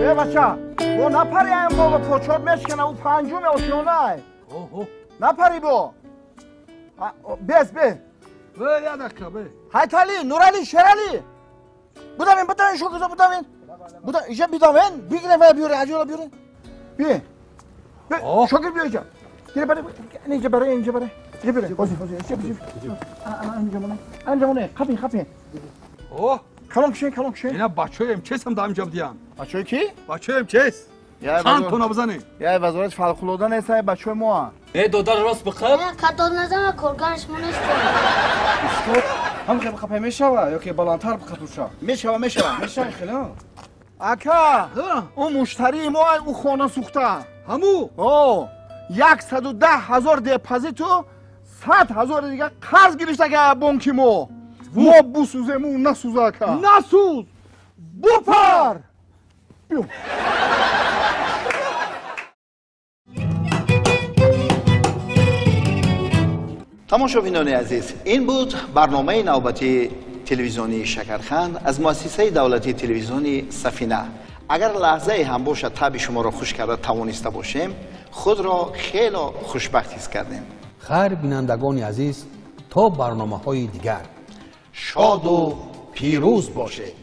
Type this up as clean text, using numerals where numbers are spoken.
Э бача, бо напари ам бо почот мешкана у панҷуми ошёнай. Напари бо. Бес бе. Бе ядакка бе. Ҳайтали, Нурали, Шерали. Будавин, будавин, шокизо будавин. Буда, иҷа бидавин, бигире ва биёре, аҷола биёре. Би. Би, шокир биё иҷа. Гире баре, инҷа баре, инҷа баре. Инҷа биёре. Ҳозир, ҳозир, инҷа биё. Анҷа моне. Анҷа моне, қапин, қапин. О, калон кишен, калон кишен. Ина бачаем чесам да инҷа бидиям. Бачаи ки? Бачаем чес. Чанд тона бизанем? Я вазорат фавқулода нест, бачаи мо. Э, додар рост биқаб? Кадод назама коргарш мо нестем. Устод, ҳам хеле қапай мешава ё ки баландтар биқапуша? Мешава, мешава. Мешава хеле. Ака, ӯ муштарии мо, ӯ хона сӯхта. Ҳаму? О, 110 000 депозиту 100 000 дига қарз гирифта га бонки мо. Мо бусӯзем, ӯ насӯза, ака. Насӯз! Бупар! Биё. Тамошобинони азиз, ин буд барномаи навбатии телевизионии Шакарханд аз муассисаи давлатии телевизиони Сафина. Агар лаҳзае ҳам бошад таби шуморо хуш карда тавониста бошем, худро хело хушбахт ҳис кардем. Хайр, бинандагони азиз, то барномаҳои дигар шоду пирӯз бошед.